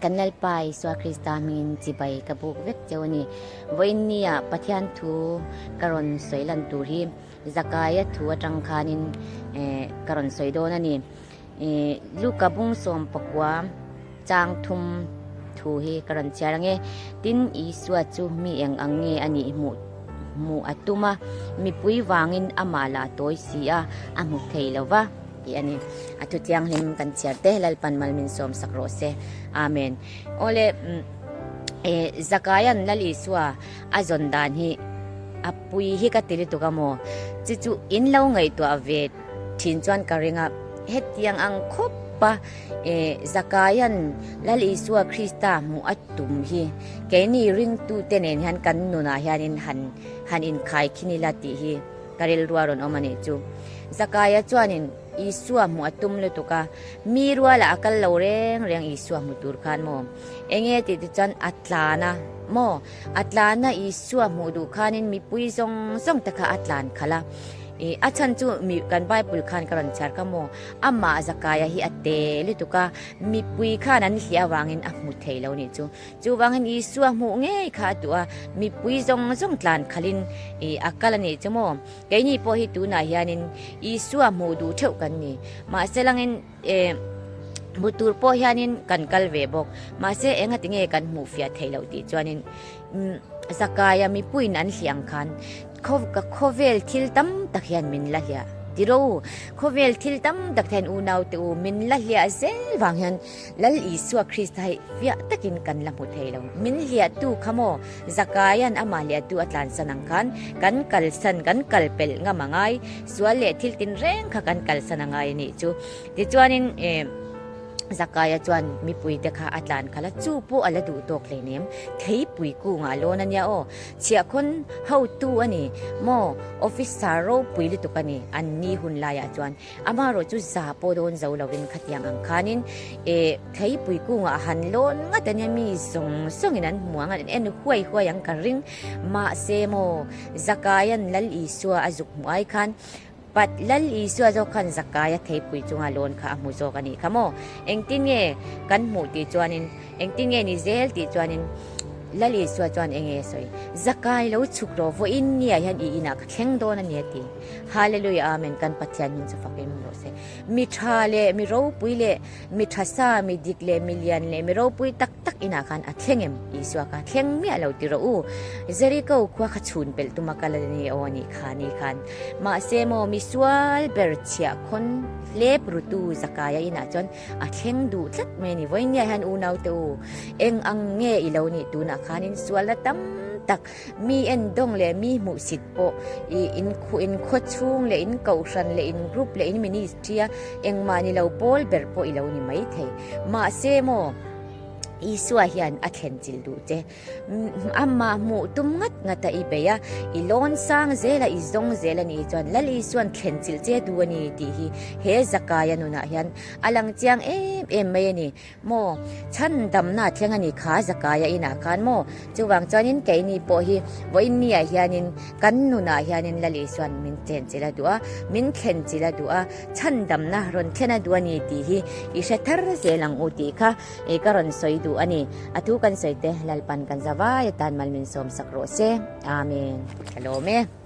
Kan Lalpa Isua Krista hmingin chibai ka buk vek cheu a ni. Vawiin nia Pathian thu ka rawn sawi lan tur hi Zakaia thu atang khanin ka rawn sawi dawn a ni. Luka bung 14 chang thum thu hi ka rawn chhiar ang e. Tin, Isua chu mi eng ang nge a nih hmuh hmuh a tum a, mipui vangin amah lah tawi si a, a hmu thei lo va. Tih a ni. A thu thianghlim kan chhiar te Lalpan mal min sawm sak rawh se. Amen. Awle e Zakaian Lal Isua a zawn dan hi a pui hi ka ti lutuk a maw? Chu chu in lo ngaihtuah ve thin chuan ka ring a, hetiang ang khawp a e Zakaian Lal Isua Krista hmuh a tum hi keini ringtute nen hian kan nunah hianin han han inkhai khin ila tih hi Ka rilru a rawn awm a nih chu. Zakaia chuanin Isua hmuh a tum lutuk a, mi rualah a kal lo reng reng Isua hmu tur khan maw? Enge tih te chuan a tlan a maw? A tlan a Isua hmuh duh khanin mipui zawng zawng te kha a tlan khalh a. Ih a chhan chu mi kan Bible khan ka rawn chhiar kha maw? Amah Zakaia hi a te lutuk a, mipui khan an hliah avangin a hmu thei lo nih chu. Chuvangin Isua hmuh ngei kha a duh a, mipui zawng zawng tlan khalhin ih a kal a nih chu maw? Keini pawh hi tunah hianin Isua hmuh duh theuh kan ni. Mahse langin eh hmu tur pawh hianin kan kal ve bawk. Mahse engati nge kan hmuh fiah theih loh tih chuanin umm Zakaia mipuiin an hliah ang khan Khawvel thil tam tak hian min la hliah tiro u. Khawvel thil tam tak hian unaute u min la hliah zel vang hian Lal Isua Krista hi fiah takin kan la hmu thei lo. Min hliahtu kha maw Zakaia'n amah hliahtu a tlansan ang khan kan kalsan, kan kalpelh ngam a ngai. Sual leh thil tinreng kha kan kalsan a ngai a nih chu. Tichuanin eh. Zakaia chuan mipuite kha a tlan khalh a, chu pawh a la duh tawk hleinem. Theipui kungah lawn a nia aw, chhiahkhawn hotu a ni maw, officer ropui lutuk a ni an ni hun laiah chuan. Amaherawh chu za pawh dawn zo lovin khatiang ang khanin eh theipui kungah a han lawn ngat a nia, mi zawng zawngin an hmu ang, an en huai huai ang ka ring. Mahse maw, Zakaia'n Lal Isua a zuk hmuh ai khan Pat Lal Isua zawk khan Zakaia theipui chunga lawn kha a hmu zawk a nih kha maw? Engtin nge kan hmuh tih chuanin, engtin nge ni zel tih chuanin Lal Isua chuan eng nge a sawi? Zakai lo chhuk rawh, vawiin nia hian i inah ka thleng dawn a ni a ti. Hallelujah Amen Kan Pathian hming chu fak em rawh se. Mi tha leh mi ropui leh mi tha sa, mi dik leh mi lian leh mi ropui tak tak inah khan a thleng em? Isua kha thleng miah lo ti rawh u. Jeriko khua kha chhun pelh tuma kal a ni aw anih kha ni khan. Mahse maw mi sual ber chhiah khawn hlep rutu Zakaia inah chuan a thleng duh tlat mai a ni. Vawinia hian unaute u, eng ang nge i lo nih tunah khanin sualna tam tak Mi en dawng leh mi hmuhsit pawh i in khuh in khaw chhung leh in kohhran leh in group leh in ministry a engmah ni lo pawl ber pawh i lo ni mai thei. Mahse maw Isua hian a thlen chilh duh che. Amah hmuh tum ngat ngat a i bei a, i lawn sang zel a, i zawng zel a nih chuan Lal Isua'n thlen chilh che duh a ni tih hi he Zakaia nunah hian a lang chiang em em mai a ni. Maw? Chhan damna thleng a ni kha Zakaia inah khan maw? Chuvang chuanin keini pawh hi vawiin miah hianin kan nunah hianin Lal Isua'n min chen chilh a duh a, min thlen chilh a duh a, chhan damna rawn thlen a duh a ni tih hi i hre thar zel ang u tih kha ka rawn sawi duh a ni. A thu kan sawi te Lalpan kan za vai atan mal min sawm sak rawh se. Amen. Ka lawm e.